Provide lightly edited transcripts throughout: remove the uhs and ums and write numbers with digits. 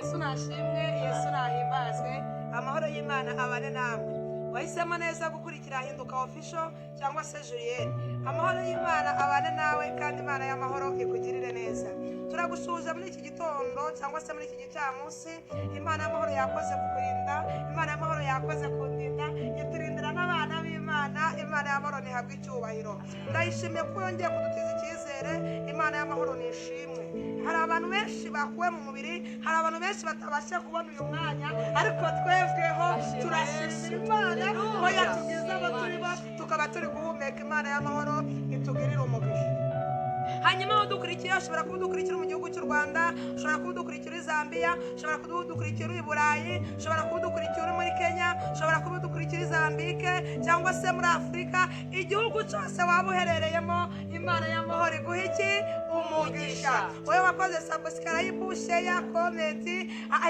Yesu nashimwe, Yesu nahimbazwe, amahoro y'Imana abane namwe. Wahisemo neza gukurikira Hinduka Official cyangwa se Julienne. Amahoro y'Imana abane nawe, kandi Imana y'amahoro ikugirire neza. Turagusuhuza muri iki gitondo cyangwa se muri iki gicamunsi. Imana y'amahoro yakoze kukurinda, Imana y'amahoro yakoze kundinda, iturindira n'abana b'Imana. Imana y'amahoro ntihabwa icyubahiro. Ndayishimiye ko yongeye kudutiza icyizere. Imana y'amahoro nishimwe. Hari abantu benshi bakuwe mu mubiri, hari abantu benshi batabasha kubona uyu mwanya, ariko twebweho turashimira Imana ko yatugeze aho turi bo, tukaba turi guhumeka. Imana y'amahoro itugirire umugisha. Hanyuma aho dukurikiye, ushobora kuba udukurikira mu gihugu cy'u Rwanda, ushobora kuba udukurikira uri Zambia, ushobora kuba udukurikira uri i Burayi, ushobora kuba udukurikira uri muri Kenya, ushobora kuba udukurikira uri Zambike cyangwa se muri Afurika. Igihugu cyose waba uherereyemo, Imana y'amahoro iguha iki? Umugisha. Wowe wakoze subscribe, share, comment,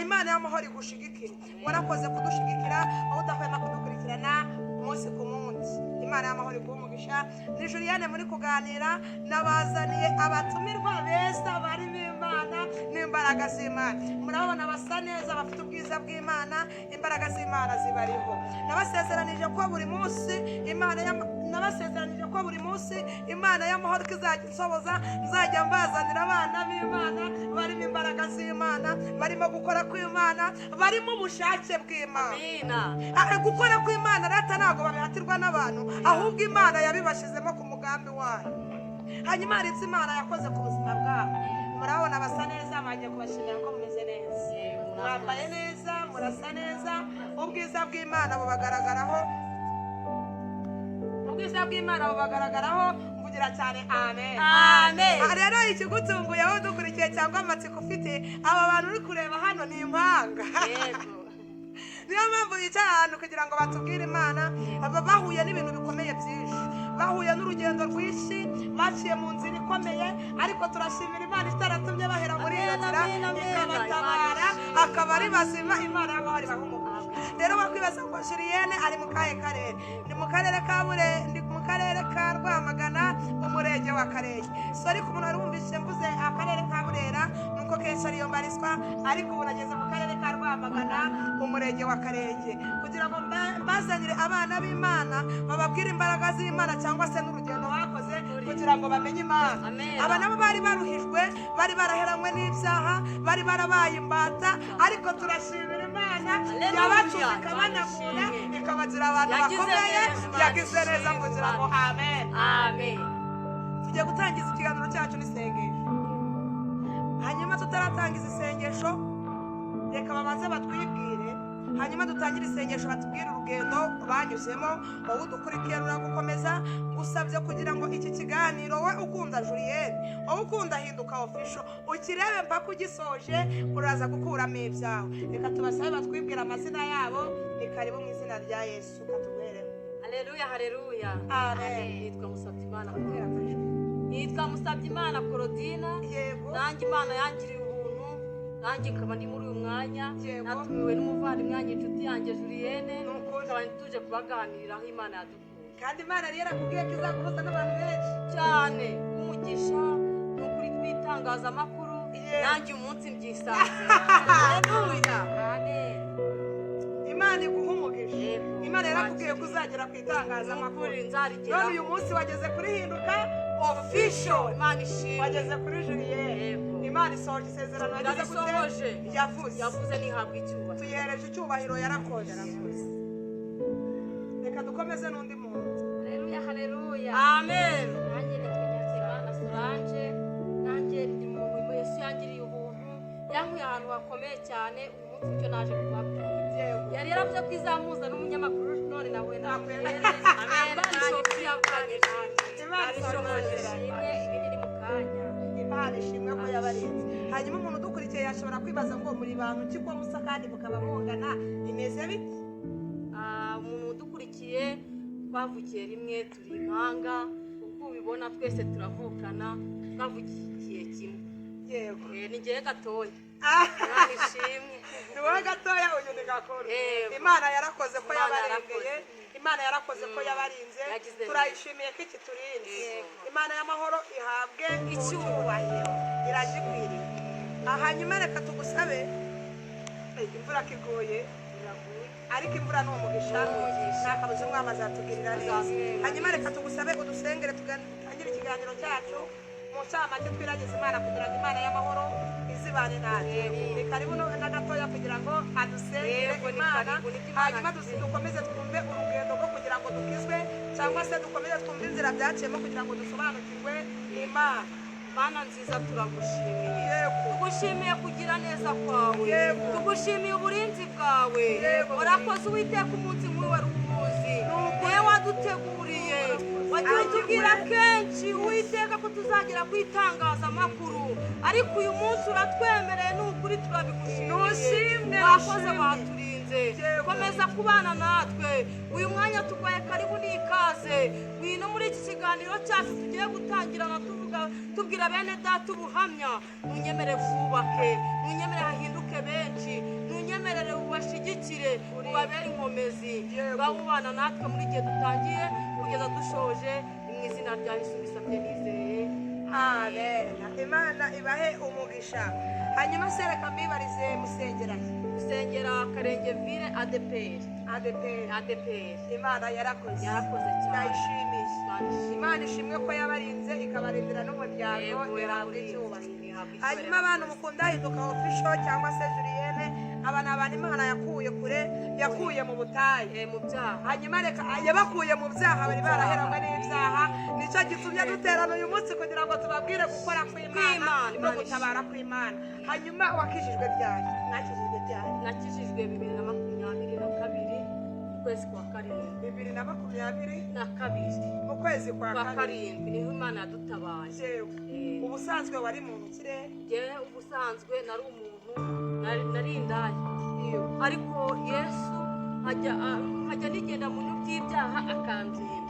Imana y'amahoro igushigikire. Warakoze kudushigikira, aho udahwema kudukurikirana umunsi ku munsi. Imana y'amahoro iguha umugisha. Ni Julienne muri kuganira. Nabazaniye abatumirwa beza barimo Imana n'imbaraga z'Imana. Murabona basa neza, bafite ubwiza bw'Imana, imbaraga z'Imana zibariho. Nabasezeranije ko buri munsi Imana y'amahoro ko izajya insoboza, nzajya mbazanira abana b'Imana barimo imbaraga z'Imana, barimo gukora kw'Imana, barimo ubushake bw'Imana. Amina. Gukora kw'Imana rata ntabwo babihatirwa n'abantu, ahubwo Imana yabibashyizemo ku mugambi wayo. Hanyuma hari ibyo Imana yakoze ku buzima bwabo. Murabona basa neza, bagiye kubashimira ko mumeze neza, mwambaye neza, murasa neza, ubwiza bw'Imana bubagaragaraho, ubwiza bw'Imana bubagaragaraho. Mvugira cyane amen. Amen. Rero ikigutunguye wowe udukurikiye cyangwa amatsiko ufite, aba bantu uri kureba hano ni impanga. Yego. Niyo mpamvu bicaye ahantu kugira ngo batubwire Imana. Baba bahuye n'ibintu bikomeye byinshi, bahuye n'urugendo rwinshi, baciye mu nzira ikomeye, ariko turashimira Imana itaratumye bahera muri iyo nzira, Amen, amen, ikabatabara Imana. akaba ari bazima. Imana y'amahoro ibaha umugisha. Rero bakwibaza ngo Julienne ari mu kahe karere? Ndi mu karere ka Bure, ndi mu karere ka Rwamagana, umurenge wa Karenge. So ariko umuntu wari wumvise mvuze akarere ka Burera, nuko kenshi ariyo mbarizwa, ariko ubu nageze mu karere ka Rwamagana, umurenge wa Karenge, kugira ngo mbazanire abana b'Imana, bababwire imbaraga z'Imana cyangwa se n'urugendo bakoze kugira ngo bamenye Imana. Amen. Aba nabo bari baruhijwe, bari baraheranywe n'ibyaha, bari barabaye imbata, ariko turashimira Imana Haleluya. yabacuze, ikabanagura, ikabagira abantu Yagize bakomeye. neza, Imana Yagize neza ishimwe, kugira ngo Imana. amen. Amen. Tugiye gutangiza ikiganiro cyacu n'isengesho. Hanyuma tutaratangiza isengesho, reka babanze batwibwire, hanyuma dutangire isengesho, batubwire urugendo banyuzemo. Wowe udukurikiye ruragukomeza. Ngusabye kugira ngo iki kiganiro, wowe ukunda Julienne, wowe ukunda Hinduka Official, ukirebe mpaka ugisoje, uraza gukuramo ibyawe. Reka tubasabe batwibwire amazina yabo. Ni karibu mu izina rya Yesu, katuguheremo. Haleluya, haleluya. Amen. Nitwa Musabyimana. Nitwa Musabyimana Korodina. Yego. Nanjye Imana yangiriye ubuntu, nanjye nkaba ndi muri uyu mwanya. Yego. Natumiwe n'umuvandimwe wanjye, inshuti yanjye Julienne. Ni ukuri. Tukaba tuje kubaganirira aho Imana yadukuye. Kandi Imana yari yarakubwiye ko izaguhuza n'abantu benshi. Cyane, umugisha ni ukuri tw'itangazamakuru. Yego. Nanjye uyu munsi mbyisanze. Haleluya. Amen. Imana iguha umugisha. Yego. Imana yarakubwiye ko uzagera ku itangazamakuru. Ni ukuri, nzarigeraho. None uyu munsi wageze kuri Hinduka Official. Imana ishimwe. Wageze kuri Julienne. Yego. Imana isohoje isezerano yagize gute? Irabisohoje. Yavuze. Yavuze, ntihabwa icyubahiro. Tuyihereje icyubahiro, yarakoze. Reka dukomeze n'undi muntu. Haleluya, haleluya. Amen. Nanjye nitwa Nyiranzimana Solange. Nanjye ndi umuntu Yesu yangiriye ubuntu, yankuye ahantu hakomeye cyane. Uyu munsi icyo naje kubabwira, Yego. yari yaravuze ko izamuza n'umunyamakuru, none nahuye na Amen. Amen. Imana Imana ishimwe. Imana ishoboje. Ishimwe, ibindi ni mu kanya. Imana ishimwe ko yabarinze. Hanyuma umuntu udukurikiye yashobora kwibaza ngo muri bantu ki ko musa kandi mukaba mungana, bimeze bite? Umuntu udukurikiye, twavukiye rimwe, turi impanga. Uko ubibona twese turavukana, twavukiye kimwe. Yego. Ni njyewe gatoya. Ah, Imana ishimwe. Ni wowe gatoya, uyu ni gakuru. Yego. Imana yarakoze ko Imana yabarengeye. yarakoze. Imana yarakoze ko yabarinze. Yagize neza. Turayishimiye ko ikiturinze. Yego. Imana y'amahoro ihabwe Icyubahiro. icyubahiro, iragikwiriye. Hanyuma reka tugusabe. Imvura kiguye, ariko imvura ni umugisha, nta kabuza umwami azatugirira neza. Hanyuma reka tugusabe udusengere dutangire ikiganiro cyacu mu ncamake, twiragize Imana kugira ngo Imana y'amahoro izibane natwe. Ni karibu na gatoya kugira ngo adusengere Yego, ni Imana, karibu, nibyo Imana hanyuma dukomeze twumve urugendo rwo kugira ngo dukizwe, cyangwa se dukomeze twumve inzira byaciyemo kugira ngo dusobanukirwe Imana. Mana nziza, turagushimiye. Yego. Tugushimiye kugira neza kwawe. Yego. Tugushimiye uburinzi bwawe. Yego. Warakoze Uwiteka, umunsi nk'uyu wari uwuzi, niwe waduteguriye. Wagiye utubwira kenshi Uwiteka ko tuzagera ku itangazamakuru, ariko uyu munsi uratwemereye, ni ukuri turabigushimiye. Nushimwe, Wakoze, nushimwe. waturinze. Yego. Komeza kubana natwe uyu mwanya, tuguhaye karibu n'ikaze. Ngwino muri iki kiganiro cyacu tugiye gutangirana tuvuga, tubwira bene data ubuhamya. Ntunyemere bwubake, ntunyemere hahinduke benshi, ntunyemerere ubashyigikire, ubabere inkomezi. Yego. Bawubana natwe muri igihe dutangiye kugeza dushoje. Ni mu izina rya Yesu bisabye nizeye. Amen. Imana ibahe umugisha. Hanyuma se reka mbibarize, musengeranye? Dusengera Karenge Ville, ADPR. ADPR. ADPR. Imana yarakoze. Yarakoze cyane. Ndayishimiye. Imana ishimwe. Imana ishimwe ko yabarinze, ikabarindira n'umuryango. Yego, Ihabwa yaraburinze. icyubahiro. Ihabwa icyubahiro. Hanyuma abantu mukunda Hinduka Official cyangwa se Julienne, aba ni abantu Imana yakuye kure, yakuye mu butayu. Mu byaha. Hanyuma reka yabakuye mu byaha, bari baraheranwe n'ibyaha. Nicyo gitumye duterana uyu munsi kugira ngo tubabwire gukora kw'Imana Kw'Imana, no Imana gutabara kw'Imana. Hanyuma wakijijwe ryari? Mwakijijwe ryari? Nakijijwe 2022 mu kwezi kwa karindwi. 2022 Na kabiri. Mu kwezi kwa Kwa kabiri. karindwi niho Imana yadutabaye. Yewe. Ubusanzwe wari muntu kirere? Njyewe ubusanzwe nari umuntu, nari indaya, ariko Yesu nkajya nigenda mu bintu by'ibyaha akandinda.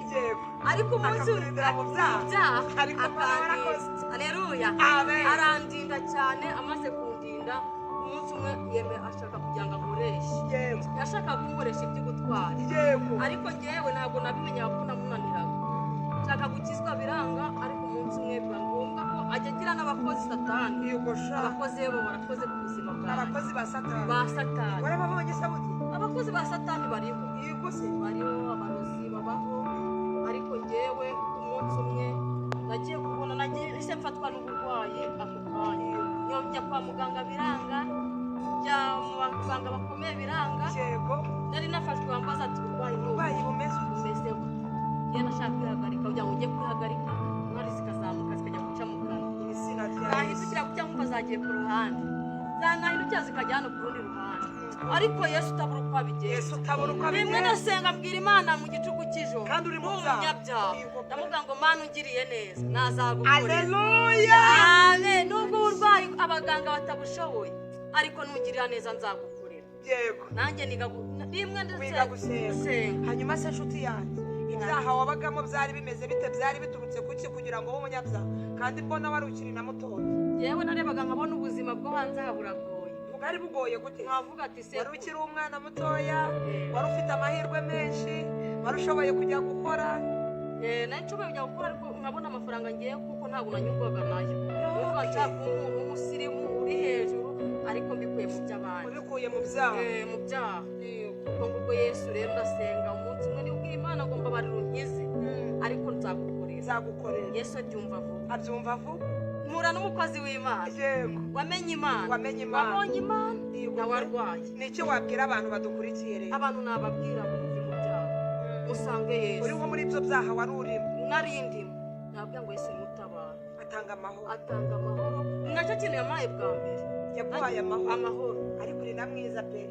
Ariko umunsi Akakurindira mu byaha. Byaha. Ariko Imana yarakoze. Aleluya. Amen. Arandinda cyane. Amaze kundinda, umunsi umwe yeme ashaka kugira ngo ankoreshe. Yashakaga kunkoresha iby'ubutwari. Ariko njyewe ntabwo nabimenyaga ko namunaniraga. Nshaka gukizwa biranga, ariko umunsi umwe biba ngombwa ko ajya agira n'abakozi Satani. Yego sha. Abakozi be bo barakoze ku buzima bwawe. Abakozi ba Satani. Ba Satani. Warababonye se burya? Abakozi ba Satani bariho. Yego se. Bariho, abarozi babaho. Ariko njyewe umunsi umwe nagiye kubona, nagiye ese mfatwa n'uburwayi ako kanya. Njya kwa muganga biranga, njya mu baganga bakomeye biranga. Nari nafashwe, bambaza ati uburwayi ni ubu. Uburwayi bumeze ute? Bumeze bute? Njyewe nashaka kwihagarika, kugira ngo ujye kwihagarika inkari zikazamuka zikajya guca mu kanwa. Izina rya Yesu. Nahindukira kujya nkumva zagiye ku ruhande, zanahindukira zikajya hano ku rundi ruhande, ariko Yesu utabura uko abigenza. Yesu utabura uko Rimwe abigenza. ndasenga, mbwira Imana mu gicuku cy'ijoro. Kandi uri mu Ndi byaha. umunyabyaha. Yego. Ndavuga ngo Mana ungiriye neza nazagukorera. Aleluya. Amen. Nubwo uburwayi abaganga batabushoboye, ariko nungirira neza nzagukorera. Nanjye niga rimwe ndetse Wiga gusenga. Gusenga. Hanyuma se nshuti yanjye, ibyaha wabagamo byari bimeze bite? Byari biturutse kuki kugira ngo ube umunyabyaha, kandi mbona wari ukiri na mutoya? Yewe, narebaga nkabona ubuzima bwo hanze aha buragoye. Bwari bugoye gute? Nkavuga ati se Wari ukiri umwana mutoya, wari ufite amahirwe menshi, wari ushoboye kujya gukora. Nari nshoboye kujya gukora, ariko nkabona amafaranga ngiye kuko ntabwo nanyurwaga nayo. Numva nshaka kuba umuntu w'umusirimu uri hejuru, ariko mbikuye mu by'abandi. Ubikuye mu byaha. Mu byaha. Ubwo ngubwo Yesu rero, ndasenga umunsi umwe nibwira Imana ngo mbabarira unkize, ariko nzagukorera. Nzagukorera. Yesu abyumva vuba. Abyumva vuba. Mpura n'umukozi w'Imana wamenye Imana. Wamenye Imana. Wabonye Imana. Yego. Nawe arwaye. Nicyo wabwira abantu badukurikiye rero? Abantu nababwira ngo muve mu byaha, musange Yesu. Uri nko muri ibyo byaha wari urimo? Nari ndimo. Nababwira ngo Yesu nimutabara. Atanga amahoro. Atanga amahoro, ni nacyo kintu yampaye bwa mbere. Yaguhaye amahoro. Amahoro. Ariko uri na mwiza pe,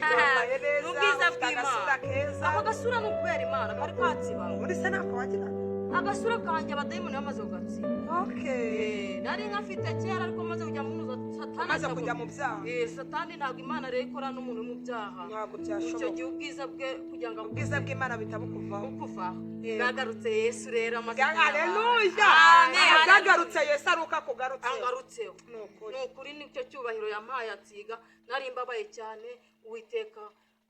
wambaye neza. Ni ubwiza Ufite agasura bw'Imana. keza. Ako gasura ni ukubera Imana, kari katsiba. Ubundi se ntako wagira? Agasura kanjye abadayimoni bamaze kugatsiba. Nari nkafite kera, ariko maze kujya mu satani Umaze kujya mu byaha. Satani ntabwo Imana rero ikora n'umuntu uri mu byaha. Ntabwo Icyo byashoboka. gihe ubwiza bwe kugira ngo Ubwiza bw'Imana buhita bukuvaho. Bukuvaho. Yego. Bwagarutse Yesu rero amaze kuntabara. Aleluya. Amen. Bwagarutse Yesu ari uko akugarutse. Angarutseho. Ni ukuri. Ni ukuri, nicyo cyubahiro yampaye ansiga. Nari mbabaye cyane, Uwiteka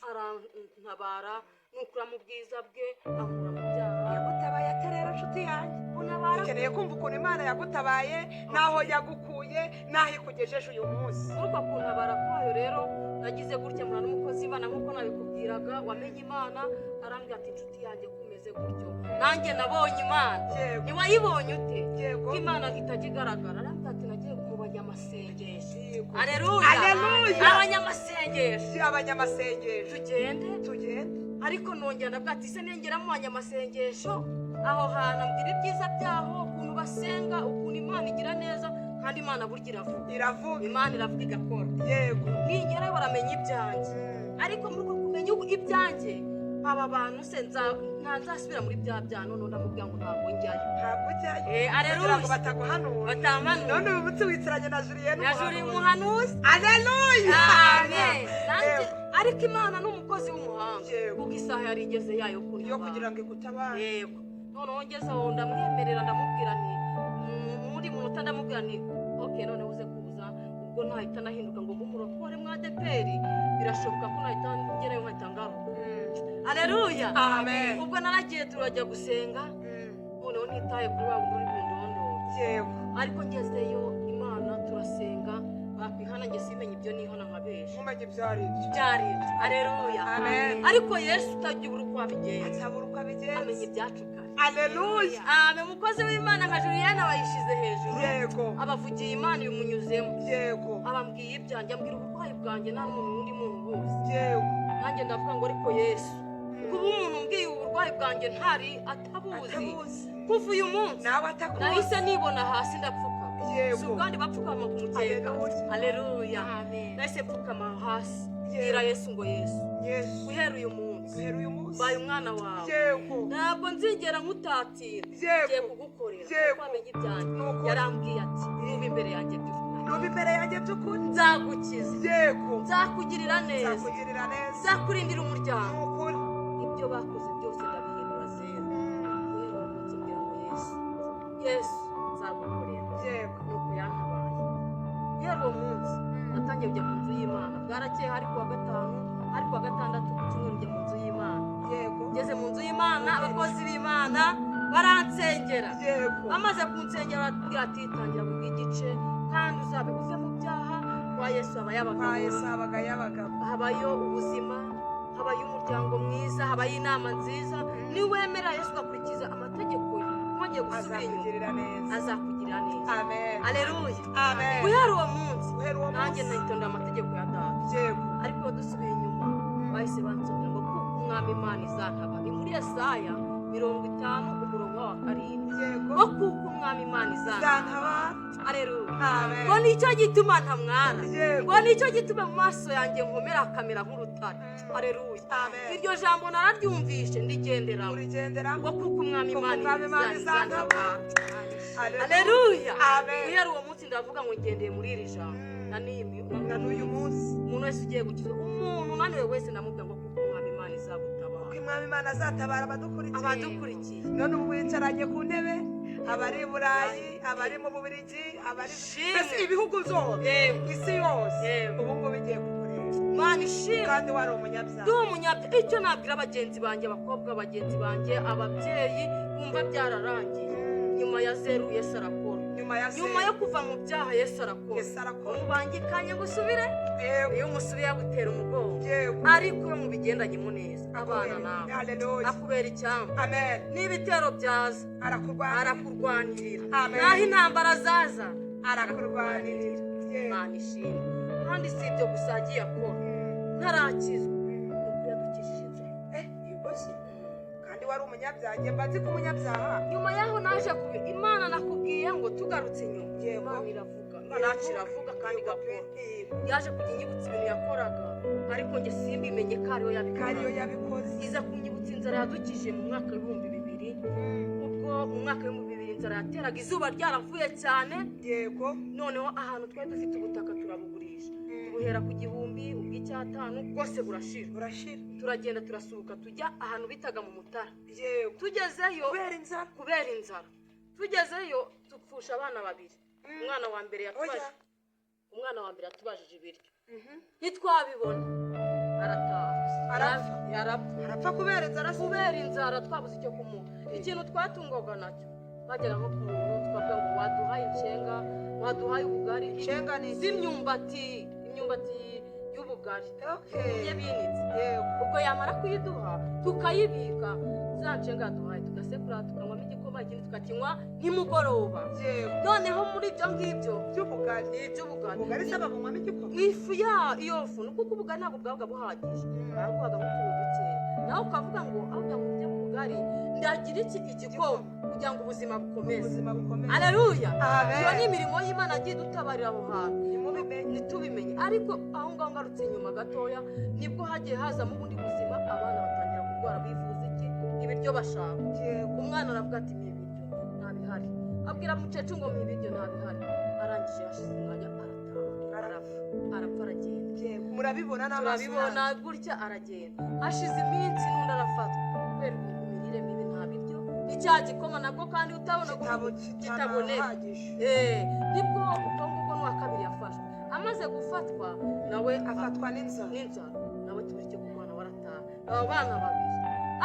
arantabara, nukura mu bwiza bwe ankura mu byaha. Yagutabaye ate rero, nshuti yanjye? Untabara. Ukeneye kumva ukuntu Imana yagutabaye, n'aho yagukuye, n'aho ikugejeje uyu munsi. Muri uko kuntabara kwayo rero Nagize gutya murana n'umukozi w'Imana nk'uko nabikubwiraga, wamenye Imana, arambwira ati inshuti yanjye kumeze gutyo, nanjye nabonye Imana. Ntiwayibonye ute? Ko Imana itajya igaragara. Arambwira ati nagiye mu banyamasengesho. Aleluya. Aleluya. Abanyamasengesho. Abanyamasengesho. Tugende. Tugende. Ariko nongera ndavuga ati se nengera mu banyamasengesho aho hantu, ambwira ibyiza byaho, ukuntu basenga, ukuntu Imana igira neza, kandi Imana burya iravuga. Iravuga. Imana iravuga igakora. Ningerayo baramenya ibyanjye. Ariko muri uko kumenya ibyanjye, aba bantu se nzasubira muri bya byaha? None ndamubwira ngo ntabwo njyayo. Ntabwo ujyayo. Aleluya. Kugira ngo bataguhanura. Batampanura. None uyu munsi wicaranye na Julienne. Na Julie umuhanuzi. Aleluya. Amen. Nanjye ariko Imana ni umukozi w'umuhanga, kuko isaha yari igeze yayo yo kuntabara. Kugira ngo igutabare. Yego. Noneho ngeze aho ndamwemerera, ndamubwira nti muri munota ndamubwira nti ok, noneho uze kuza ubwo ntahita nahinduka ngo mbe umurokore mwa ADEPR, birashoboka ko nahita ngerayo nkahita ngaruka. Aleluya. Amen. Ubwo naragiye, turajya gusenga. Noneho ntitaye kuri wa wundi uri bundondore. Ariko ngezeyo, Imana turasenga, bakwihana njye simenye ibyo nihana nkabesha. Ntumenye ibyo ari byo. Byari ibyo. Aleluya. Amen. Ariko Yesu utagira uko abigenza, atabura uko abigenza, amenya ibyacu kare. Aleluya. Amen. Umukozi w'Imana nka Julienne abayishize hejuru, abavugiye Imana ibimunyuzemo, abambwiye ibyanjye, ambwira uburwayi bwanjye, nta n'umuntu n'undi muntu ubuzi. Nanjye ndavuga ngo ariko Yesu, kuba umuntu umbwiye uburwayi bwanjye ntari atabuzi, atabuzi, kuva uyu munsi nawe atakuzi, nahise nibona hasi ndapfukama. Si ubwandi bapfukama ku mukeka. Haleluya. Aleluya. Amen. Nahise mfukama hasi, mbwira Yesu ngo Yesu, Yesu, guhera uyu munsi guhera uyu munsi mbaye umwana wawe, ntabwo nzigera nkutatira, ngiye kugukorera kuko wamenye ibyanjye. Nuko Yarambwiye ati nuba imbere yanjye by'ukuri, nuba imbere yanjye by'ukuri, nzagukiza, nzakugirira neza, nzakugirira neza, nzakurindira umuryango. Nukuri. Ibyo bakoze byose ndabihindura zero. Guhera uwo munsi mbwira ngo Yesu, Yesu, nzagukorera. Nuko yantabaye. Guhera uwo munsi natangiye kujya mu nzu y'Imana. Bwarakeye, hari kuwa gatanu, hari kuwa gatandatu, ku cyumweru njya mu nzu y'Imana. Ngeze mu nzu y'Imana, abakozi b'Imana baransengera. Bamaze kunsengera baratubwira ati tangira wiga igice kandi uzabe uve mu byaha, kwa Yesu aba Kwa yabagabo. Yesu habaga y'abagabo. Habayo ubuzima, habayo umuryango mwiza, habayo inama nziza. Niwemera Yesu ugakurikiza amategeko ye, ntwongeye gusubira inyuma, azakugirira neza. Azakugirira neza. Amen. Aleluya. Amen. Guhera uwo munsi Guhera uwo nanjye munsi nitondera amategeko ya data. Ariko iyo dusubiye inyuma, bahise bansomera ngo kuko Umwami Imana izantaba, ni muri Yesaya 50 umurongo wa 7, ngo kuko Umwami Imana izantaba. Izantabara. Aleluya. Amen. Ngo nicyo gituma ntamwara, ngo nicyo gituma mu maso yanjye nkomera akamera nk'urutare. Aleluya. Amen. Iryo jambo nararyumvishe, ndigenderamo. Urigenderamo. Ngo kuko Umwami Kuko Imana Umwami Imana izantabara. Aleluya. Aleluya. Amen. Guhera uwo munsi ndavuga ngo ngendeye muri iri jambo na Na n'uyu munsi. Umuntu wese ugiye gukizwa, umuntu unaniwe wese, ndamubwira ngo kuko Umwami Imana izagutabara. Kuko Umwami Imana azatabara abadukurikiye. Abadukurikiye. None ubu wicaranye ku ntebe, abari i Burayi, abari mu Bubiligi, abari Shimwe. mbese ibihugu byose, isi yose, ubu ngubu igiye kukureba. Imana ishimwe. Kandi wari umunyabyaha. Ndi umunyabyaha. Icyo nabwira bagenzi banjye, abakobwa bagenzi banjye, ababyeyi bumva byararangiye, nyuma ya zeru Yesu arakora. Nyuma ya Nyuma yo kuva mu byaha Yesu arakora. Yesu arakora. Mubangikanye ngo usubire, iyo umusubiye agutera umugongo. Ariko iyo mubigendanyemo neza, abana nawe, Haleluya. akubera icyambu. Amen. N'ibitero byaza, arakurwanira, arakurwanirira. Amen. Naho intambara zaza, arakurwanirira. Imana ishimwe. Kandi si ibyo gusa yagiye akora ntarakizwa, nuko yadukijije inzara. Iboshye kandi wari umunyabyaha, njye mba nzi ko umunyabyaha. Nyuma yaho naje kubi Imana nakubwiye ngo tugarutse inyuma, Imana iravuga. Imana yacu iravuga kandi igakora. Yaje kujya inyibutsa ibintu yakoraga, ariko njye simbimenye ko ariyo Ko ariyo yabikoraga. Yabikoze. Iza kunyibutsa inzara yadukije mu mwaka w'2000. Ubwo mu mwaka w'2000 inzara yateraga, izuba ryaravuye cyane. Noneho ahantu twari dufite ubutaka turabugurisha, tubuhera ku 1000, ubw'icyatanu, bwose burashira. Burashira. Turagenda, turasuhuka, tujya ahantu bitaga mu Mutara. Tugezeyo, kubera inzara. Kubera inzara, tugezeyo dupfusha abana babiri. Umwana wa mbere yatubajije, umwana wa mbere yatubajije ibiryo, ntitwabibona, arataha. Arapfa. Yarapfa. Arapfa kubera inzara se? Kubera inzara, twabuze icyo kumuha. Ikintu twatungwaga nacyo, bagera nko ku muntu tukavuga ngo waduhaye inshenga, waduhaye ubugari Inshenga ni iki? z'imyumbati, imyumbati y'ubugari. ubugari Okay. ibyo binitse. Yego. Ubwo yamara kuyiduha tukayibika, za nshenga yaduhaye tugasekura, tukanywamo igikoma, ikindi tukakinywa nimugoroba. Yego. Noneho muri ibyo ngibyo By'ubugari. Ni iby'ubugari. Ubugari se babunywamo igikoma? Mu ifu ya iyo fu ni kuko ubugari ntabwo bwabaga buhagije, baraguhaga nk'utuntu dukeya, nawe ukavuga ngo aho kugira ngo ujye mu bugari ndagira iki, igikoma, kugira ngo ubuzima bukomeze. Ubuzima bukomeye. Aleluya. Amen. Iyo ni imirimo y'Imana agiye idutabarira aho hantu. Ntimubimenye. Ntitubimenye. Ariko aho ngaho ngarutse inyuma gatoya, nibwo hagiye hazamo ubundi buzima, abana batangira kurwara, bifuza iki, ibiryo bashaka. Yego. Umwana aravuga ati: "Mpa ibiryo," ntabihari. Abwira mukecuru ngo: "Mpa ibiryo," ntabihari. Arangije hashize umwanya arataha, arapfa, arapfa, aragenda. Yego, murabibona n'amaso Turabibona yanyu. gutya aragenda. Hashize iminsi n'undi arafatwa kubera imirire mibi, nta biryo, n'icya gikoma nabwo kandi utabona ko kitaboneka. Kitaboneka. Nibwo ubwo ngubwo n'uwa kabiri yafashwe. Amaze gufatwa nawe Afatwa n'inzara. N'inzara, nawe tubura icyo kumuha, nawe arataha. Abo bana babiri,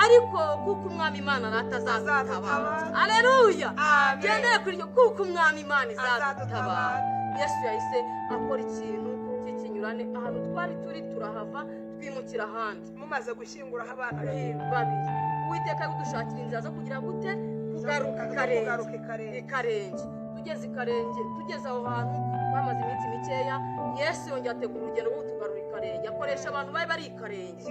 ariko kuko Umwami Imana aratazadutabara. Azadutabara. Aleluya. Amen. Gendeye kuri iryo, kuko Umwami Imana izadutabara. Azadutabara. Yesu yahise akora ikintu cy'ikinyurane. Ahantu twari turi turahava, twimukira ahandi. Mumaze gushyinguraho abana babiri. Babiri. Uwiteka kudushakira inzira zo kugira gute, kugaruka Ikarenge. Kugaruka Ikarenge. Ikarenge. Tugeze Ikarenge, tugeze aho hantu twamaze iminsi mikeya, Yesu yongera ategura urugendo rwo kutugarura Ikarenge, akoresha abantu bari bari Ikarenge.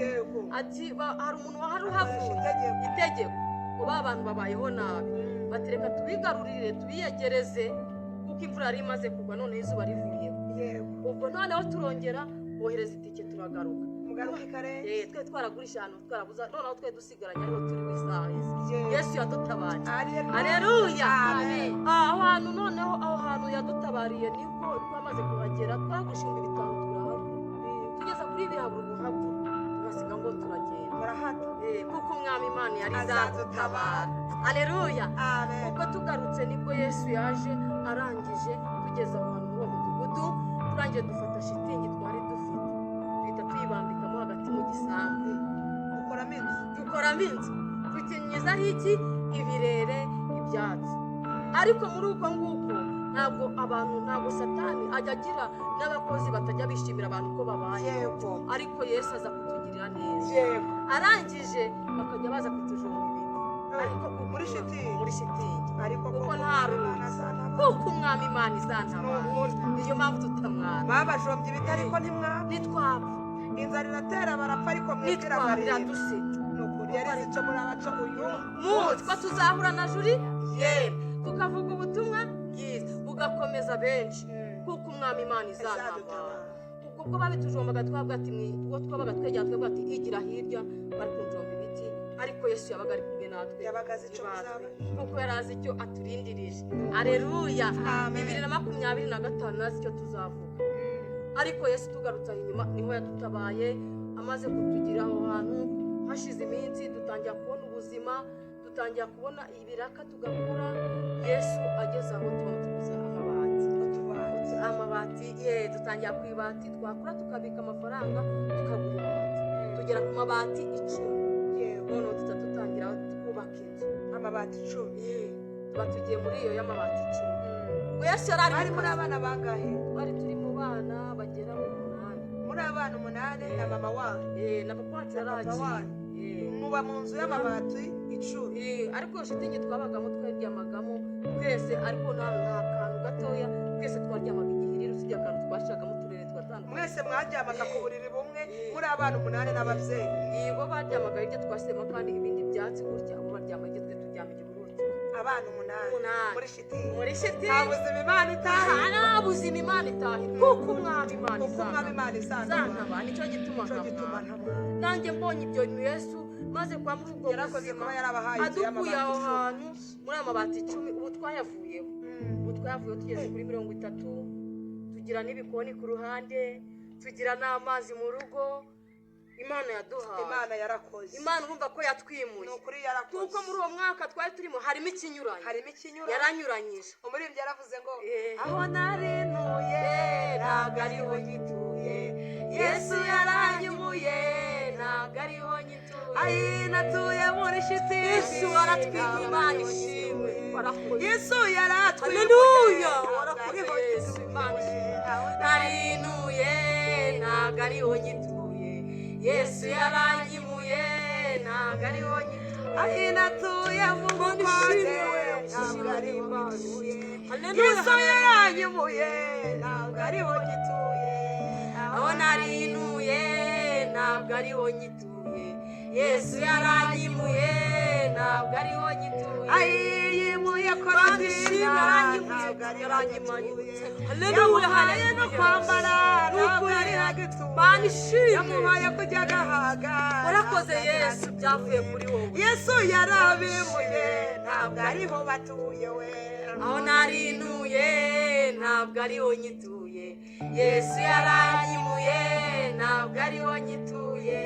Ati hari umuntu wahari Akoresha uhavuye itegeko. Itegeko ngo ba bantu babayeho nabi, batereka tubigarurire, tubiyegereze, kuko imvura yari imaze kugwa, noneho izuba rivuyeho. Ubwo noneho turongera bohereza itike, turagaruka. Mugaruka Ikarenge. Twe twaragurisha ahantu, twarabuza, noneho twe dusigaranye ariho turi isaha izi. Yesu yadutabaye. Aleluya. Aleluya. Amen. Aho hantu noneho, aho hantu yadutabariye, nibwo twamaze kuhagera, twagurisha 5000, turahabura. Tugeze kuri bihabura ubuhabura, tugasiga ngo turagenda. Murahata. Kuko Umwami Imana yari Azadutabara. izadutabara. Aleluya. Amen. Ubwo tugarutse nibwo Yesu yaje, arangije tugeze aho hantu muri uwo mudugudu, turangije dufata shitingi twari dufite, duhita tuyibambikamo hagati mu gisambu. Mukoramo inzu. Dukoramo inzu, tukinyizaho iki, ibirere, ibyatsi. Ariko muri uko nguko ntabwo abantu, ntabwo Satani ajya agira n'abakozi batajya bishimira abantu ko babaye. Ariko Yesu aza kutugirira neza. Arangije bakajya baza kutujomba ibiti, ariko kuko Muri shitingi. Muri shitingi. Ariko Kuko nta rugi. Kuko Umwami Imana izantabara. Niyo mpamvu tutamwara. Babajombye ibiti ariko ntimwapfa. Nitwapfa. Inzara iratera barapfa, ariko mwebwe Nitwapfa. irabareba. Iradusiga. Ni ukuri yari ico muri abaco uyu munsi ko tuzahura na juri yemwe, tukavuga ubutumwa bwiza bugakomeza benshi, kuko Umwami Imana izantabara. Izadutabara. Ubwo bwo babitujombaga twavuga ati ubwo twabaga twegera twavuga ati igira hirya, bari kunjomba ibiti, ariko Yesu yabaga ari kumwe natwe. Yabaga azi ico Ntibatwe. muzaba. Kuko yari azi icyo aturindirije. Aleluya. Amen. 2025 azi icyo tuzavuga. Ariko Yesu tugarutse aho inyuma niho yadutabaye. Amaze kutugira aho hantu, hashize iminsi dutangira kubona ubuzima, dutangira kubona ibiraka tugakora. Yesu ageze aho tuba tuguze amabati. Utubati. Amabati ye, dutangira ku ibati, twakora tukabika amafaranga tukagura ibati, tugera ku mabati 10. Noneho tuza dutangira twubaka inzu. Amabati 10. Tuba tugiye muri iyo y'amabati 10. Ubwo Yesu yari ari Mwari mu muri kazi. abana bangahe? Twari turi mu bana bagera mu 8. Muri abana 8 na mama wanyu? Na papa wacu Na papa yaragiye. wanyu. Muba mu nzu y'amabati 10. Ariko iyo shitingi twabagamo twaryamagamo twese, ariko nta kantu gatoya, twese twaryamaga igihiriri, usibye akantu twashiragamo uturere twatandukanye. Mwese mwaryamaga ku buriri bumwe muri abana 8 n'ababyeyi? Bo baryamaga hirya, twashyizemo kandi ibindi byatsi gutya, abo baryama hirya, twe turyama igihurutu. Abana 8? 8. Muri shitingi? Muri shitingi. Nta buzima Imana itaha. Nta buzima Imana itahira, kuko Umwami Imana Kuko Umwami Imana izantabara. izantabara, nicyo gituma Nicyo gituma ntamwara. ntamwara. Nanjye mbonye ibyo bintu, Yesu maze kwa muri ubwo Yarakoze buzima kuba yarabahaye inzu adukuye aho y'amabati 10. hantu muri aya mabati 10, ubu twayavuyeho. Ubu twayavuyeho tugeze kuri 30, tugira n'ibikoni ku ruhande, tugira n'amazi mu rugo. Imana yaduhaye. Imana yarakoze. Imana urumva ko yatwimuye. Ni ukuri yarakoze. Kuko muri uwo mwaka twari turimo harimo ikinyuranye. Harimo ikinyura. Yaranyuranyije. Umuririmbyi yaravuze ngo aho nari ntuye ntabwo ariho ngituye, Yesu yaranyimuye ntabwo ariho nyituye. Ayi, natuye muri shitingi. Yesu aratwimuye, Imana ishimwe, warakoze. Yesu yaratwimuye. Haleluya. Ntabwo Warakoze ariho Yesu, ngituye. Imana ishimwe. Nari ntuye ntabwo ntabwo ariho nyituye. Yesu yaranyimuye, ntabwo ariho nyituye. Aho natuye mu Imana bukode, ishimwe, ntabwo ariho Imana. ngituye. Haleluya, Yesu haleluya. yaranyimuye, ntabwo ariho ngituye. Aho nari ntuye, ntabwo ariho nyituye. Yesu yaranyimuye, ntabwo ariho nyituye. Ayiyimuye Imana Korodina, ishimwe, yaranyimuye, ntabwo ariho yaranyimuye. ngituye. Haleluya, Yamuhaye no haleluya. kwambara, ntabwo Nukuri. ariho agituye. Imana ishimwe. Yamuhaye kujya agahaga, Warakoze ntabwo ariho Yesu, byavuye kuri wowe. Yesu yarabimuye, ntabwo ariho batuye we. Aho nari ntuye, ntabwo ariho nyituye. Yesu yaranyimuye, ntabwo ariho nyituye.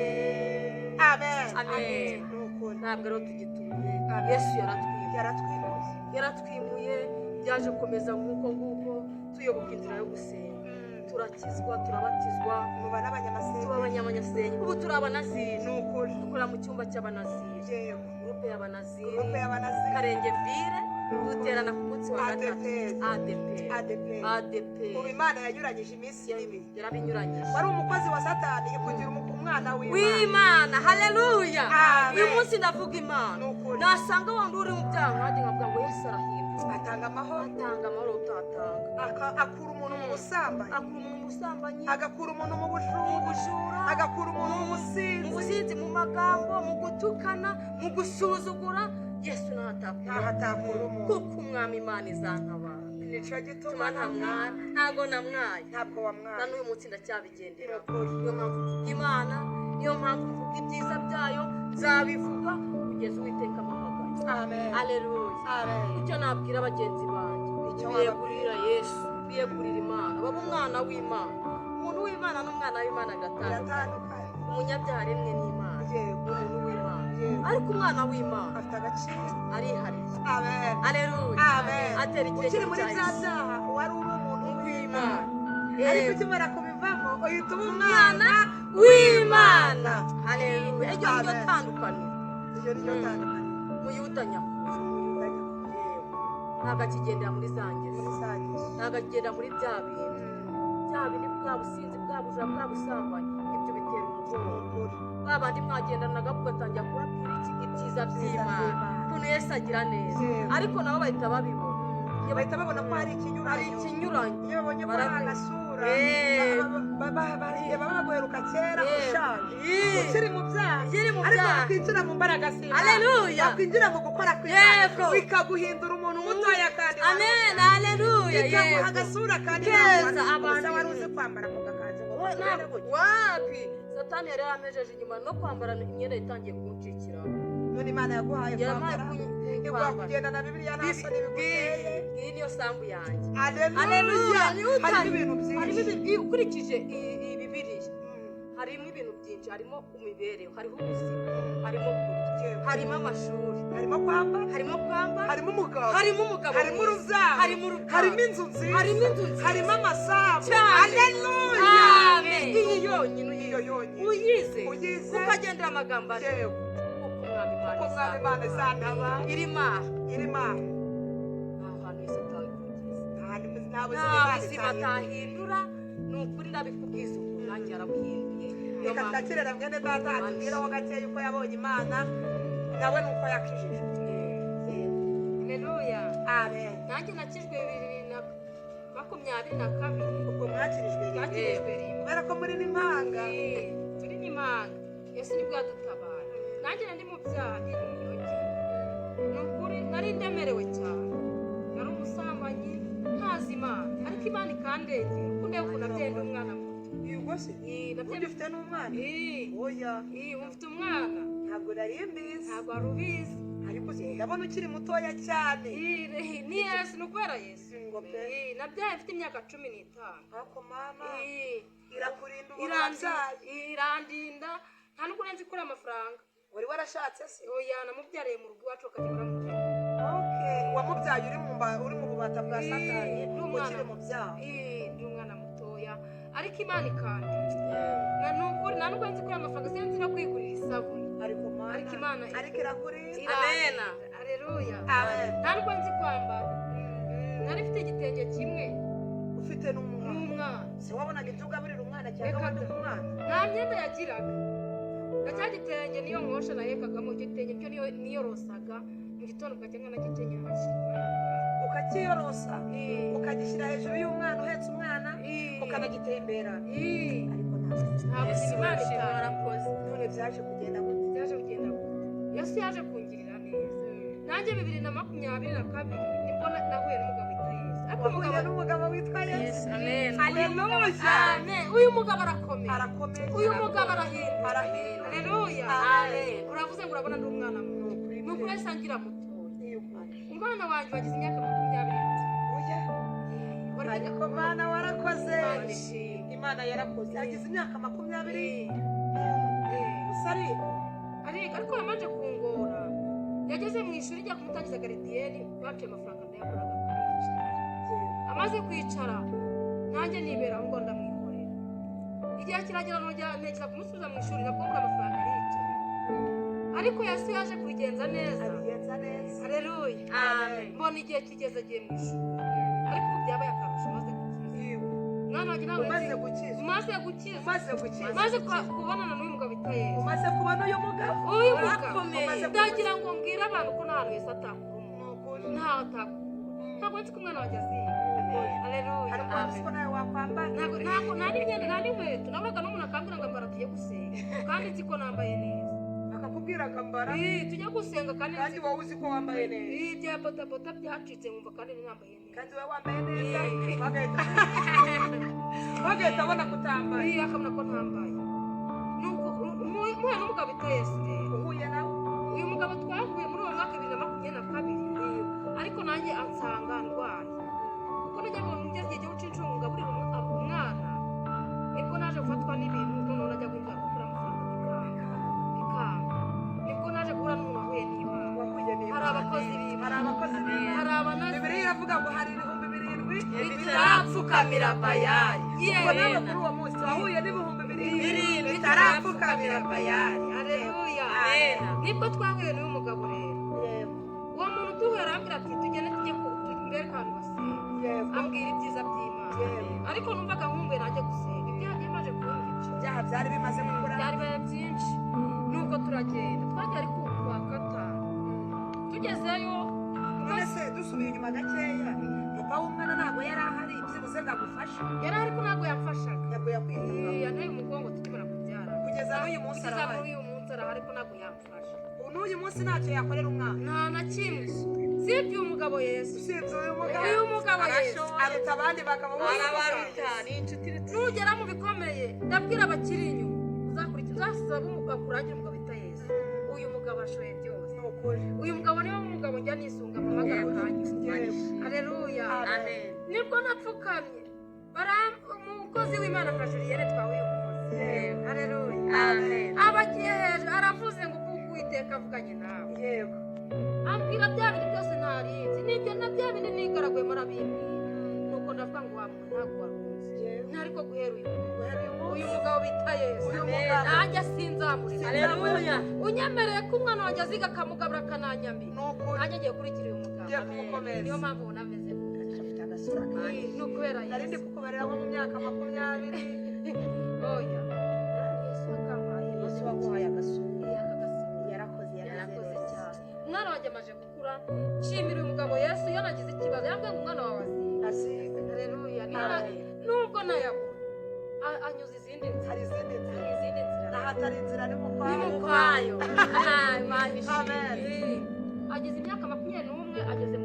Amen. Amen. Ni ukuri. Ntabwo ariho tugituye. Amen. Yesu yaratwimuye. Yaratwimuye. Yaratwimuye, byaje gukomeza nk'uko nguko tuyoboka inzira yo gusenga, turakizwa, turabatizwa, Muba n'abanyamasenga. Tuba abanyamanyasenga, ubu turi abanaziri. Ni ukuri. Dukorera mu cyumba cy'abanaziri, Yego. groupe y'abanaziri. Groupe y'abanaziri. Karenge Ville, duterana ku munsi wa gatatu. ADPR. ADPR. ADPR. ADPR. Ubu Imana yanyuranyije iminsi mibi. Yarabinyuranyije. Wari umukozi wa Satani, ikugira umwana w'Imana. W'Imana, haleluya. Amen. Uyu munsi ndavuga Imana. Ni ukuri. Nasanga wandi uri mu byaha nkanjye, nkavuga ngo Yesu arahindura. Atanga amahoro. Atanga amahoro utatanga. Akura umuntu mu busambanyi. Akura umuntu mu busambanyi. Agakura umuntu mu bujura. Mu bujura. Agakura umuntu mu Mu businzi. businzi, mu magambo, mu gutukana, mu gusuzugura. Yesu ntahatakura. Ntahatakura umuntu. Kuko Umwami Imana izantabara. Nico gituma tuma nta mwana, ntago namwaye. Ntabwo Na wamwaye. n'uyu munsi ndacyabigendera. Ni ukuri. Niyo mpamvu mvuga Imana, niyo mpamvu mvuga ibyiza byayo, nzabivuga kugeza Uwiteka amuhamagaye. Amen. Aleluya. Amen. Icyo nabwira bagenzi banjye, Icyo biyegurira Yesu, biyegurira Imana, baba umwana w'Imana. Umuntu w'Imana n'umwana w'Imana biratandukanye. Biratandukanye. Umunyabyaha aremwe n'Imana, Yego. umuntu w'Imana, Yego. ariko umwana w'Imana Afite agaciro. arihariye. Amen. Aleluya. Amen. Atera ikirenge Ukiri muri cya bya Yesu. byaha, wari uri umuntu w'Imana. Ariko ukimara kubivamo, uhita uba Umwana umwana w'Imana. Haleluya. Iryo ni ryo Amen. tandukaniro. Iryo ni ryo tandukaniro. Muyuda nyakuri ntabwo akigendera muri za ngeso, ntabwo akigendera muri bya bintu, bya bindi, bwa businzi, bwa bujura, bwa busambanyi. Ibyo bitera umugongo ba bandi mwagendanaga, ugatangira kubabwira iki? Ibyiza by'Imana, ukuntu Yesu agira neza. Yego. Ariko nabo bahita babibona. Iyo bahita babona ko hari Hari ikinyuranyo. ikinyuranyo. Iyo babonye ko hari agasura, baba baguheruka kera ushaje, ukiri mu byaha. Ukiri mu Ariko byaha. wakwinjira mu mbaraga z'Imana, Haleluya. wakwinjira mu gukora kw'Imana, Yego. bikaguhindura umuntu mutoya kandi Amen, haleluya. bikaguha agasura kandi Keza, ntabwo abantu. wari uzi kwambara ako gakanzu ngo Wowe kakubere gutya. Wapi, Satani yari yaramejeje inyuma, no kwambara imyenda itangiye kuncikira. None Imana yaguhaye Yarampaye kwambara, iguha kwambara. kugenda na Bibiliya, nta soni biguteye. Iyi niyo sambu yanjye. Aleluya. Niyo Harimo ibintu harimo byinshi. ukurikije iyi Bibiliya, harimo ibintu byinshi, harimo imibereho, hariho ubuzima, harimo kurya, Yego. harimo amashuri, Harimo kwambara. Harimo kwambara. Harimo umugabo. Harimo umugabo Harimo mwiza. urubyaro. Harimo urubyaro. Harimo inzu nziza. Harimo inzu nziza. Harimo amasambu. Cyane. Aleluya. Amen. Iyi yonyine. Iyo yonyine. Uyize, Uyize. ukagendera amagambo ari Yewe. kuko Umwami Imana Kuko Umwami Imana izantabara. Irimo aha. Irimo aha. Nta hantu Yesu atayikugeza. Nta nta Nta buzima Imana buzima itahindura. atahindura. Ni ukuri, ndabikubwiza ukuri, nanjye yarabuhinduye. Niyo Reka mpamvu twakirira mwene data atubwireho gakeya uko yabonye Imana, nawe nuko yakijijwe. Haleluya. Amen. Nanjye nakijwe 2022. Ubwo mwakirijwe rimwe. Twakirijwe rimwe. Kubera ko muri n'impanga. Turi n'impanga. Yesu nibwo yadutabara. Nanjye nari mu byaha, nkiri umuyogi. Ni ukuri nari ndemerewe cyane, nari umusambanyi, ntazi Imana, ariko Imana ikandengera. Uko ndeba ukuntu nabyaye ndi umwana muto. Ubwo se Nabyaye. Burya ufite n'umwana? Eh, Oya. Ubu mfite umwana. Ntabwo nari mbizi. Ntabwo wari ubizi. Ariko se ndabona ukiri mutoya cyane. Ni Yesu, ni ukubera Yesu. Ngo pe. Nabyaye mfite imyaka 15. Ariko mama, irakurinda ubu wabyaye. Irandinda, nta nubwo nzi kuri amafaranga. Wari warashatse se? Oya, namubyariye mu rugo iwacu, bakajya baramurera. Okay, wamubyaye uri mu bubata bwa Satani, Ndi umwana. ukiri mu byaha. Ndi umwana mutoya, ariko Imana ikandinda. Ni ukuri nta nubwo nzi kuri amafaranga, sinzi no kwigurira isabune. Ariko mana, Ariko Imana ariko irakurinda. Amen. Aleluya. Amen. Nta nubwo nzi kwambara, nari mfite igitenge kimwe. Ufite n'umwana. N'umwana. Se wabonaga ibyo ugaburira umwana cyangwa Reka wambika da. umwana? Nta myenda yagiraga, na cya gitenge niyo nkosha nahekagamo icyo gitenge cyo niyo niyorosaga mu gitondo, bwacya nkanagikenyera nkashyira. Ukakiyorosa, ukagishyira hejuru y'umwana, uhetse umwana, ukanagitembera, ariko ntabwo Nta buzima Imana Yesu itanga. warakoze. None byaje kugenda gute? Byaje kugenda gute? Yesu yaje kungirira neza. Nanjye 2022 nibwo nahuye n'umugabo witwa Yesu, ariko Wahuye umugabo n'umugabo witwa Yesu. Amen. Haleluya. Amen. Uyu mugabo arakomeye. Arakomeye. Uyu mugabo arahindura. Arahindura. Haleluya. Amen. Uravuze ngo urabona ndi umwana muto. Ni ukuri. Ni ukuri, yahise angira mutoya. Yego. Umwana wanjye wagize imyaka 20. Oya. Wari kwiga. Ariko Mana warakoze. Imana ishimwe. Imana yarakoze, yagize imyaka 20 gusa ariga. Ariga, ariko yamanje kungora. Yageze mu ishuri, njya kumutangiza gardienne, baciye amafaranga ndayaburaga kwicara. Amaze kwicara, nanjye nibera aho ngo ndamwikorera. Igihe kiragera nongera ntekereza kumusubiza mu ishuri, nabwo mbura amafaranga, aricara. Ariko Yesu yaje kubigenza neza. Abigenza neza. Haleluya. Amen. Mbona igihe kigeze agiye mu ishuri, ariko ubu byabaye akarusho maze gukiza. Yego. Umwana wanjye ntabwo Umaze yagiye- gukizwa. Umaze gukizwa. Umaze gukizwa. Maze kubonana n'uyu mugabo bita Yesu. Umaze kubona uyu mugabo. Uyu mugabo. Urakomeye. Umaze Ndagira ngo mbwire abantu ko nta hantu Yesu atakura umuntu. Ni ukuri. Ntaho atakura. Ntabwo nzi ko umwana wanjye aziga. Haleluya. Ariko waba uzi ko nawe wakwambara? Ntabwo nta n'imyenda, nta n'inkweto. Nabonaga n'umuntu akambwira ngo ambara tujye gusenga, kandi nzi ko nambaye neza. Akakubwira akambara. Tujye gusenga kandi Kandi nzi wowe uzi ko wambaye neza. Bya bodaboda byacitse, nkumva kandi nambaye neza. Kandi wowe wambaye neza, bagahita babona ko utambaye. Akabona ko ntambaye. Nuko muhuye n'umugabo bita Yesu rero. Uhuye nawe. Uyu mugabo twahuye muri uwo mwaka 2022, ariko nanjye ansanga ndwaye, kuko najya ngo ngeze igihe cyo guca incungu ngaburira umwana, nibwo naje gufatwa n'ibintu. Noneho najya guhinga gukura amafaranga bikanga, bikanga. Nibwo naje guhura n'umuntu wahuye n'Imana. Wahuye n'Imana. Hari abakozi b'Imana. Hari abakozi b'Imana. Hari abanazi. Bibiliya iravuga ngo hari 7000 bitarapfukamira Bayali. Ubwo nawe Yewe. kuri uwo munsi wahuye n'7000 Birindwi bitarapfukamira Bayali. Haleluya. Amen. Nibwo twahuye n'uyu mugabo rero. Yego. Uwo muntu duhuye arambwira ati tugende tujye mbereke ahantu basenga. Yego. Ambwira ibyiza by'Imana. Yego. Ariko numvaga nkumbuye nanjye gusenga, ibyaha byamaze kunyica. Ibyaha byari bimaze gukura. Byari bibaye byinshi. Nuko turagenda, twagiye ariko kuwa gatanu. Tugezeyo None se dusubiye inyuma gakeya, papa w'umwana ntabwo yari ahari byibuze ngo agufashe? Yari, ariko ntabwo yamfashaga. Ntabwo yakwitaga. Yanteye umugongo tukimara kubyara. Kugeza n'uyu munsi Kugeza arahari? n'uyu munsi arahari, ariko ntabwo yamfasha. Ubu n'uyu munsi ntacyo yakorera umwana? Nta na kimwe, sibye uyu mugabo Yesu. Usibye uyu mugabo. Uyu mugabo Yesu. Aruta abandi bagabo bose. Arabaruta, ni inshuti iruta. Nugera mu bikomeye, ndabwira abakiri inyuma, uzakurikira, uzasaba bakurangira umugabo bita Yesu. Uyu mugabo ashoboye byose. Ni ukuri. Uyu mugabo niwe mugabo njya nisunga, mpamagara akanyura. Yego. Haleluya. Amen. Nibwo napfukamye, umukozi w'Imana nka Julienne twahuye umunsi. Yego. Haleluya. Amen. Aba agiye hejuru aravuze ngo kuko Uwiteka avuganye nawe. Yego. Ambwira bya bintu byose ntarinzi, nibyo na bya bindi nigaraguye murabimbwira. Nuko ndavuga ngo wa muntu ntabwo warunzi. Yego. Ntariko guhera uyu munsi, Guhera uyu munsi. uyu mugabo bita Yesu, Uyu mugabo. nanjye sinzamureka. Haleluya. Unyemereye ko umwana wanjye aziga akamugabura akananyambika, Ni ukuri. nanjye agiye kurikira uyu mugabo. Ugiye kumukomeza. Niyo mpamvu ubona ameze gutya. Afite agasura keza. Ni ukubera Nari ndi Yesu. kukubarira nko mu myaka 20. Oya, Yesu wakampaye. Yesu waguhaye agasura. Aka gasura. Yarakoze. Yarakoze cyane. Umwana wanjye amaze gukura. Nshimira uyu mugabo Yesu. Iyo nagize ikibazo yambwiye ngo umwana wawe aziga. Aziga. Haleluya. Amen. Nubwo nayabura, anyuza izindi nzira. Hari izindi nzira. Hari izindi nzira. N'ahatari inzira ni mu Ni kwayo. mu kwayo. Ah, Imana ishimwe. Amen. Ageze imyaka 21, ageze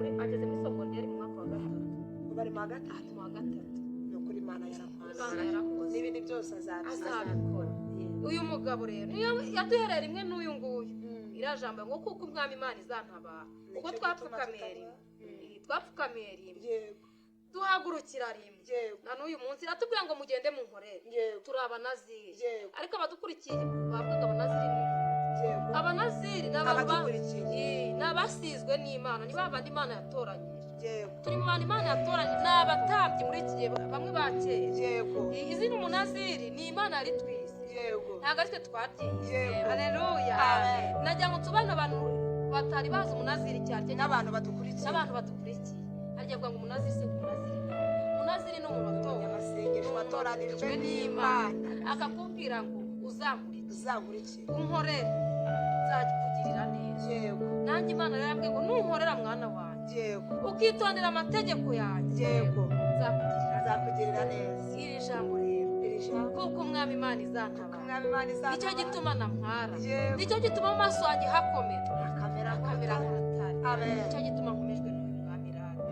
muri sogonderi mu mwaka wa gatatu. Bari mu wa gatatu. Mu wa gatatu. Ni ukuri, Imana yarakoze. Imana yarakoze. N'ibindi byose azabikora. Azabikora. Uyu mugabo rero niyo yaduhereye rimwe n'uyu nguyu, iriya jambo ngo kuko Umwami Imana izantabara, ubwo Nicyo twapfukamiye gituma rimwe. Twapfukamiye rimwe, Yego. duhagurukira rimwe. Yego. Na n'uyu munsi iratubwira ngo mugende mu nkorere. Yego. Turi Abanaziri. Yego. Ariko abadukurikiye bavuga Abanaziri ni Yego. Abanaziri ni abantu Abadukurikiye. Ni abasizwe n'Imana, ni ba bandi Imana yatoranyije. Yego. Turi mu bantu Imana yatoranyije, ni abatambyi muri iki gihe, bamwe ba kera. Yego. Izina umunaziri ni Imana yaritwise. Yego. Ntabwo ari twe twagiye. Yego. Haleluya. Amen. Nagira ngo tubane abantu batari bazi umunaziri cyane. N'abantu badukurikiye. N'abantu badukurikiye, harya avuga ngo umunaziri se, umunaziri ni Umunaziri ni umuntu watowe Amasengesho, watoranijwe n'Imana, n'Imana. Akakubwira ngo uzankurikire, Uzankurikire, unkorere, nzakugirira neza. Nanjye Imana rero yarambwiye ngo nunkorera, mwana wanjye, ukitondera amategeko yanjye, nzakugirira neza. Nzakugirira neza. Iri jambo rero, Iri jambo, kuko Umwami Imana izantabara, Umwami Imana nicyo izantabara. gituma namwara, nicyo gituma mu maso yanjye hakomera, akamera akamera nk'urutare. Amen. Nicyo gituma nkomejwe n'uyu mwami. Rata,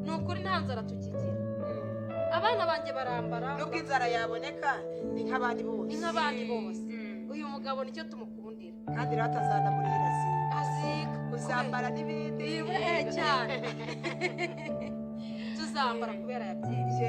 ni ukuri nta nzara tukigira. Abana banjye barambara. Nubwo inzara yaboneka, ni nk'abandi bose. Ni nk'abandi bose. Uyu mugabo nicyo tumukundira. Kandi rero atazanamurihira aziga. Aziga. Uzambara n'ibindi. Cyane, tuzambara kubera yabyemeye.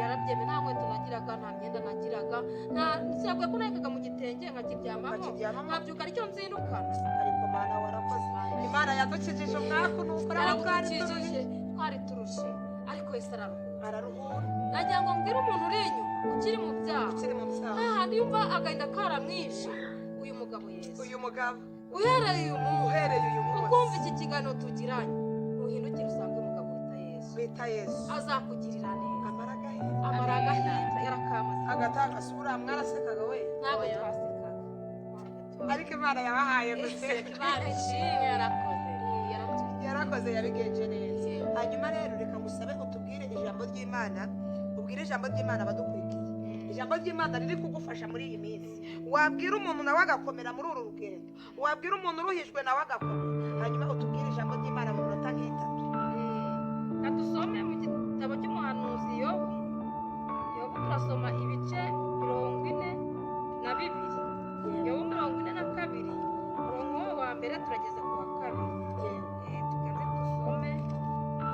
Yarabyemeye. Nta nkweto nagiraga, nta myenda nagiraga, nta sinabwo ko nahekaga mu gitenge nkakiryamamo, Ukakiryamamo. nkabyuka aricyo nzindukana. Ariko Mana, warakoze. Imana yadukijije umwaku, nuko naho twari Yaradukijije, turushe. Twari turushe, ariko Yesu araruhura. Araruhura. Nagira ngo mbwire umuntu uri inyuma ukiri mu byaha, Ukiri mu byaha, hahandi yumva agahinda karamwishe, uyu mugabo Yesu, uyu mugabo, uhereye uyu munsi, uhereye uyu munsi, ukumva iki kiganiro tugiranye, ntuhindukire usange umugabo wita Yesu. Bita Yesu. Azakugirira neza. Amara agahinda. Amara agahinda, yarakamaze. Agatanga sura, mwarasekaga we? Ntabwo twasekaga. Ariko Imana yabahaye guseka. Imana ishimwe, yarakoze, yaratugiye. Yarakoze, yabigenje neza. Hanyuma rero reka ngusabe utubwire ijambo ry'Imana, ubwire ijambo ry'Imana abadukurikiye, ijambo ry'Imana riri kugufasha muri iyi minsi, wabwira umuntu nawe agakomera muri uru rugendo, wabwira umuntu uruhijwe nawe agakomera. Hanyuma utubwire ijambo ry'Imana.